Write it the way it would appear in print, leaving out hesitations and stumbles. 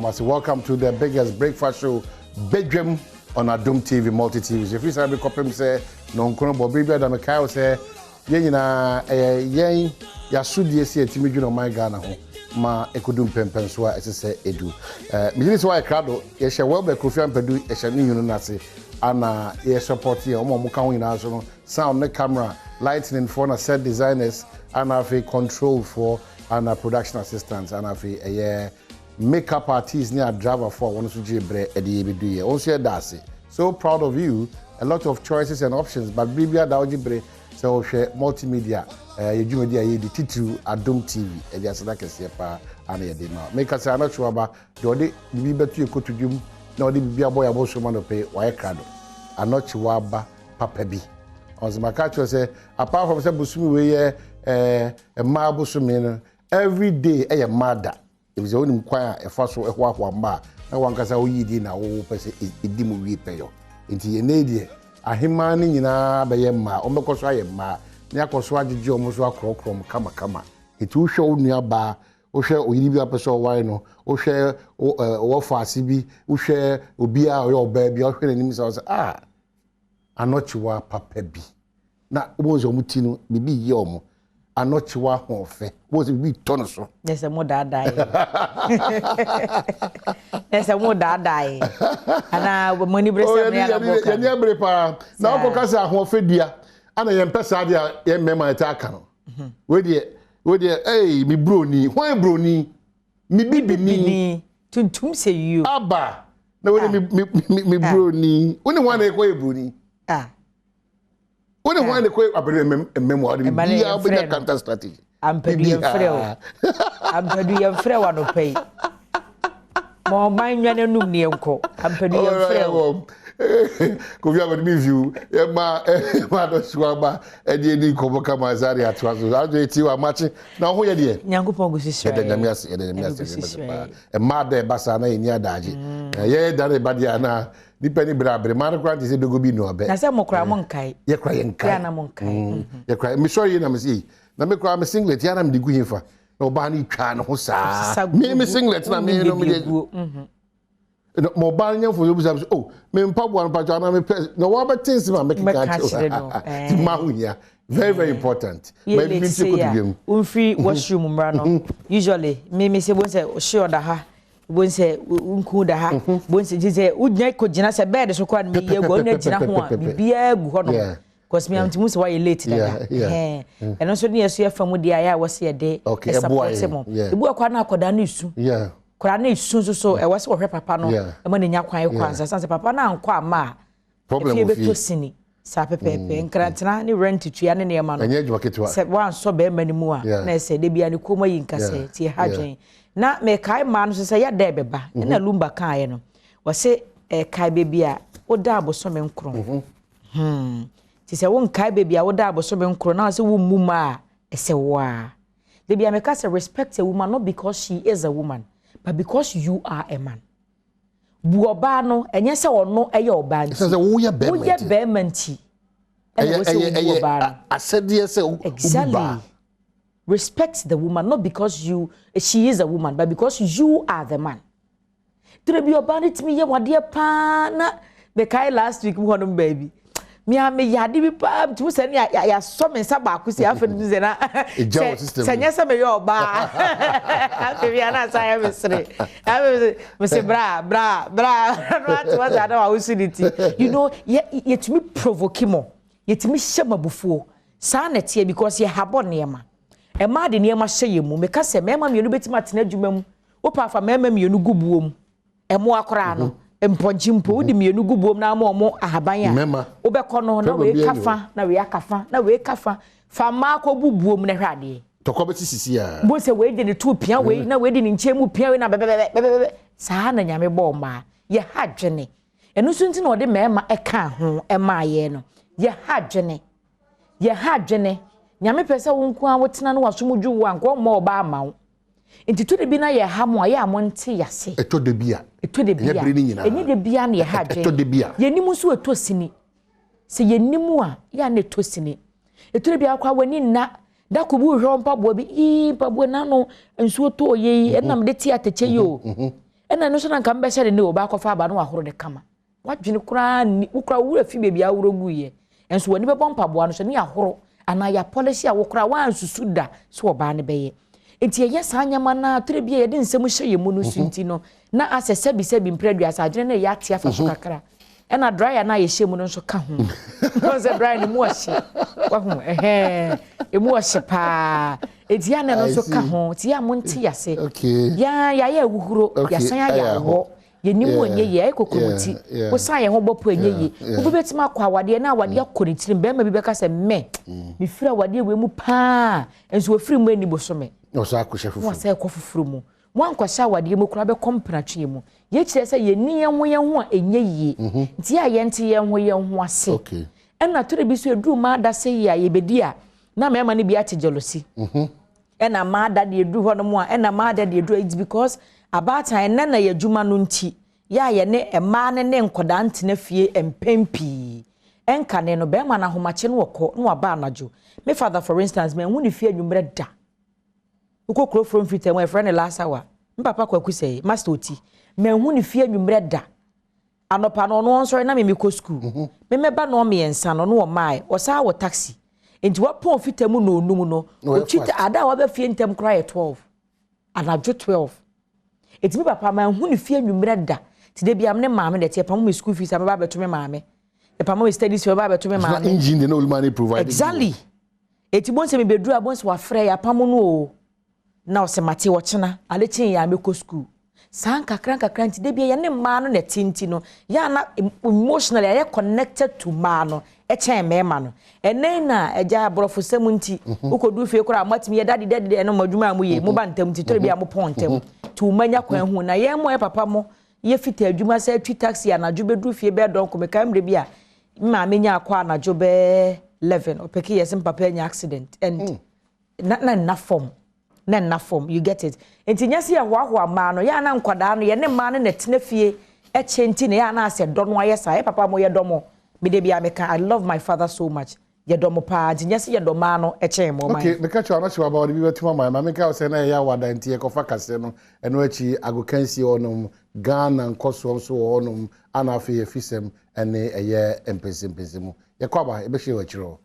Yɛda mo ase. Welcome to the biggest breakfast show, Bedwam on Adom TV, Multi TV. Yɛfiri saa bi kɔpem sɛ nɔnkono bɔ bere bi ada mekae wo sɛ yɛn nyinaa ɛyɛ yɛn yɛasodie sɛ yɛtumi dwene ɔman Ghana ho ma ɛkɔdu mpɛmpɛnso a ɛsɛ sɛ ɛdu. Megye di sɛ woayɛ krado. Yɛhyɛ Welber Kofi Ampadu, yɛhyɛ ne nwunu no ase ana yɛ support yɛn wɔn a wɔka ho nyinaa so no, sound ne camera, lightning foɔ na set designers, ana afei control foɔ, ana production assistants, ana afei ɛyɛ makeup artists ne adriverfoɔ a wɔn nso gye berɛ ɛde yɛ bɛdu yɛ. Wɔn nso yɛ da ase. So proud of you. A lot of choices and options, but biribi ada wogye bere sɛ wohwɛ multimedia yɛ dwumadi a yɛdi titiriw Adom TV ɛde aseda kɛseɛ paa ana yɛde ma. Meka sɛ anɔkye waba deɛ ɔde biribi bɛto yɛ kotodwom na ɔde biribi abɔ yɛ abosom anɔpɛ, wayɛ krado. Anɔkye waba papa bi ɔnso maka kyerɛ sɛ apart from sɛ bosome wei yɛ mmaa bosome no, every day ɛyɛ mmaa da, efisɛ wonim kwan a ɛfa so ɛhoahoa mmaa na wankasa woyi di na wowɔ pɛ sɛ ɛdi mu wie pɛyɔ. Nti ɛnɛ deɛ ahemmaa no nyinaa bɛyɛ mmaa, wɔn so ayɛ mmaa ne akɔ so agyegye wɔn so akorɔkorɔ wɔn kamakama. Nti wohwɛ wo nua baa, wohwɛ oyiri bi a pɛ sɛ ɔware no, wohwɛ wɔfɔ ase bi, wohwɛ obi a ɔyɛ ɔbaa bi a ɔhwɛ n'anim sɛ ɔsɛ ah anɔkyewa papa bi na wɔn sɛ wɔn ti no biribi yɛ wɔn anɔkyewa ahoɔfɛ, wɔn sɛ biribi tɔ no so. Ne sɛ mo daadaa yɛ, ne sɛ mo daadaa yɛ anaa mo ani bere sɛ mo yɛ anabɔ ka. Yɛni abere paa na ɔkɔ kasa ahoɔfɛ dua ana yɛn mpɛ saa deɛ a yɛn mmarima yɛ taa ka no. Wei deɛ, wei deɛ, ɛy mi broni hwan, broni mi bibini. Bibini tuntum sɛ yio. Aba na wei de mi broni wo ne hwan na ɛkɔ yɛ broni? Ah. Wo ne hwan na ɛkɔ abere mmɛmu a ɔde biribiara wobɛnya counter strategy. Ampadu yɛmfrɛ o, Ampadu yɛmfrɛ wo anɔpa yi ma ɔman nwa n'anum ne yɛnkɔ. Ampadu yɛmfrɛ o. Kofi Abɛde mi fiw yɛma ɛma adɔsiwa ba ɛde edi nkɔmɔ kama ɛsɛ ade atoa so ado eti wa amakye na ɔho yɛ deɛ. Nyankopɔn gu so hyira. Yɛda Nyame ase, yɛda Nyame ase, yɛda Nyame ase paa. Mmaa da ɛba saa na yɛni adagye yɛyɛ da na ɛba deɛ ana nipa ni bere abere maa no koraa te sɛ dogo bi nua bɛ. Na sɛ mo koraa mo nkae. Yɛ koraa yɛ nkae. Yɛ ana mo nkae. Yɛ koraa mesɔre yi na me se na me koraa me singlet yɛ ana me de gu hin fa na ɔbaa no twa ne ho saa me singlet na me no me de ma ɔbaa no nyɛmfo so bisa sɛ, oh, me mpaboa no patwa anaa mepɛ na wɔabɛte nsɛm a mɛkeka akyerɛ nti ma ho hia, very very important. Ma ebi nti koto dwam. Womfiri washroom mmra no, usually me sɛ bon sɛ ɔhye ɔda ha, bon sɛ nku da ha, bon sɛ sɛ wogyina kɔgyina sɛ bed so koraa no meyi agu ɔno agyina ho a biribiara gu hɔ nom because me am ti mu sɛ wayɛ late dada. Ɛno nso ne yɛ so yɛfa mu deɛ a yɛ a wɔsɛ yɛde ɛsupport mo. Ebi wɔ koraa na akɔdaa no esu, koraa no esu nso so ɛwɔ sɛ wɔhwɛ papa no ɛma ne nya kwan kɔ ansa san sɛ papa no ankɔ ama a efie bɛtɔ sini saa pɛpɛɛpɛ, nkrantena ne rent tua ne nneɛma no. Ɛnyɛ adwuma ketewa. Sɛ wansɔ bɛrima no mu a na ɛsɛ de bia ne kɔn ayi nkasɛ tie ha dwen. Na mekae mmaa no so sɛ yɛda ɛbɛba ɛna Lumba kaeɛ no, wɔse ɛkae baabi a woda abosome 9. Nti sɛ wonkae baabi a woda abosome 9 na sɛ wommu ma a ɛsɛ wo a baabi a meka sɛ respect a woman, not because she is a woman but because you are a man. Bu ɔbaa no, ɛnyɛ sɛ ɔno ɛyɛ ɔbaa nti. Sɛ woyɛ bɛrima. Woyɛ bɛrima nti ɛna wɔ sɛ wobu ɔbaa no. Asɛdeɛ sɛ wobu baa. Respect the woman not because you she is a woman but because you are the man. Tire bi ɔbaa no tumi yɛ wadeɛ paa na mekae last week mu hɔnom baabi mea meyɛ ade bi paa tumi sɛ ne yɛasɔ me nsa baako si afei no sɛ na sɛ nyɛ sɛ meyɛ ɔbaa afei bi ana asa yɛ mesere afei mese bra bra bra no ate wɔ sɛ ada wawosu ne ti. Yɛtumi provoke mo, yɛtumi hyɛ mo abufuo saa na ɛteɛ because yɛhabɔ nneɛma. Ɛmaa de nneɛma hyɛ yɛn mu. Meka sɛ mmarima mmienu bɛtumi atena adwuma mu, wopɛ afa mmarima mmienu gu buo mu, ɛmoa koraa no mpɔnkye mpo wode mmienu gu buom na ama ɔmo ahaban a wobɛkɔ no na wei ka fa na wei aka fa na wei ka fa. Fa mmaa kɔ bu buom na hwɛ adeɛ. Tɔkɔ bɛsi sisi a. Bo sɛ wei de ne to pia wei na wei de ne nkyɛn mu pia wei na bɛbɛbɛ bɛbɛbɛ saa na Nyame bɔɔ mmaa. Yɛ ha dwene. Ɛno nso nti na ɔde mmarima ɛka ho ɛmaa yɛn no. Yɛ ha dwene, yɛ ha dwene. Nyame pɛ sɛ wo nko ara wotena no wasom dwo wo a nka ɔmmɔ ɔbaa ama wo. Nti to de bi na yɛ ha mo a yɛ a mo nte yase. Ɛtɔ de bi a. Ɛtɔ de bi a. Ɛnyɛ bere ne nyinaa. Ɛnyɛ de bi a na yɛ ha dwene. Ɛtɔ de bi a. Yɛnim nso ɛtɔ sini. Sɛ yɛnim a yɛ a na ɛtɔ sini. Ɛtɔ de bi akora w'ani nna da ko bi wohwɛ mpaboa bi ii mpaboa n'ano nsuo tɔɔ yɛ yi ɛna mede te atɛkyɛ yi o. Ɛna Ɛna ɛno nso na nka mebɛhyɛ no nnɛ o, ɔbaa kɔfa aba na wahoro no kama. W'adwene koraa nni, wo koraa wo werɛ fi baabi a wohoro guiɛ. Nso w'ani bɛbɔ mpaboa no so ne yɛahoro anaa yɛapɔlehye a wo koraa woansusu da sɛ ɔbaa no bɛyɛ. Nti yɛyɛ saa nneɛma no a, tere bi a yɛde nsɛm hyɛ yɛn mu no so nti no, na asɛ sɛbisɛbi mprɛ aduasa adwene no reyɛ ate afa so kakra. Ɛna dryer no a yɛhyɛ mu no nso ka ho. Wohu sɛ dryer no mu ɔhye. Wahu ɛhɛn, emu ɔhye paa. Eti a na ɛno nso ka ho. Ti a monte yase. Yɛn yɛayɛ ahuhuro, yɛasan ayɛ awɔ. Yɛnim mu ɛnyɛ yie, ayɛ kokromoti. Wosan yɛn ho bɔ po ɛnyɛ yie. Obi bɛtumi akɔ awadeɛ na awadeɛ akɔ ne tirim. Bɛrima bi bɛka sɛ mɛ, mefiri awadeɛ wei mu paa. Nso wɔfiri mu ani bosome. Na wɔsan akɔhyɛ foforɔ mu. Na wɔsan akɔ foforɔ mu. Moankɔhyɛ awadeɛ mu koraa bɛkɔ mpenatweɛ mu. Yei kyerɛ sɛ yɛnni yɛn ho yɛn ho a ɛnyɛ yie. Nti yɛ a yɛnte yɛn ho yɛn ho ase. Ɛna tore bi nso ɛduru mmaa da sɛ yi a yɛbɛdi a na mmarima no bi ate jealousy. Ɛna mmaa da deɛ ɛduru hɔ nom a ɛna mmaa da deɛ ɛduru it's because abaatan ɛnɛ na yɛ adwuma no nti yɛ a yɛne mmaa no ne nkwadaa ntena fie mpɛn pii. Ɛnkane no barima no ahomakye no ɔkɔ na waba anadwo. Me father for instance manhu ne fie anwummerɛ da. Wokɔ kuro foro mfiri tɛm a yɛfrɛ no last hour. Me papa Kwaku Sɛe, Master Oti, manhu ne fie anwummerɛ da. Anɔpa no ɔno ɔnsɔre na me mekɔ sukuu. Mhm. Me mɛba nnɔn mmiɛnsa no na ɔmmae. Ɔsan wɔ taxi. Nti wapɔn fita mu nnɔnnum no, ɔtwi ta, ada a waba fie ntɛm koraa yɛ 12. Anadwo 12. Nti me papa manhu ne fie anwummerɛ da. Nti da biara me ne maame na ɛte. Yɛpamo me school fees a mɛba abɛto me maame. Yɛpamo me studies fee a mɛba abɛto me maame. Engine de na Olumani provide. Exactly. Eti bohu sɛ mebɛduru a bohu sɛ wafrɛ yɛapamo no o. Na ɔsɛ mate ɔkyena ade kye yɛ a mɛkɔ sukuu. Saa nkakra nkakra nti da bia yɛne mmaa no na ɛte nti no yɛ a na emotionally ayɛ connected to mmaa no ɛkyɛn mmarima no. Ɛnɛ yi na agya aborɔfosɛm nti wokɔduru fie koraa a moatumi yɛ daddy daddy ɛno mo adwuma a moyɛ moba ntɛm nti tɔre bi a mopɔn ntɛm nti wo mma nya kwan hu na yɛn mo a yɛ papa mo yɛ fita adwuma sɛ twi taxi anadwo bɛduru fie bɛyɛ dɔnko mekae mmerɛ bi a Me maame nyaa kɔ anadwo bɛyɛ 11 ɔpɛki yɛ sɛ me papa anya accident and mm. na na nna fam na nna fam you get it nti nyɛ sɛ yɛhoahoa mmaa no yɛ ana nkwadaa no yɛne mmaa no na ɛtena fie ɛkyɛ nti na yɛ ana asɛ dɔ no ayɛ saa yɛ papa mo yɛ dɔ mo mede bia meka I love my father so much yɛdɔ mo paa nti nyɛ sɛ yɛdɔ mmaa no kyɛn mo. Ok, meka kyerɛ wo anɔkye waba wɔde bi bɛtom ama yɛn. Ma menka wo sɛ na ɛyɛ awada nti yɛkɔfa kaseɛ no. Ɛno akyi agokansie wɔ hɔnom, Ghana nkɔsoɔ nso wɔ hɔnom, ana afei afisɛm ne ɛyɛ mpɛnsɛmpɛnsɛmu. Yɛkɔ aba, yɛbɛhyia wɔ akyire hɔ.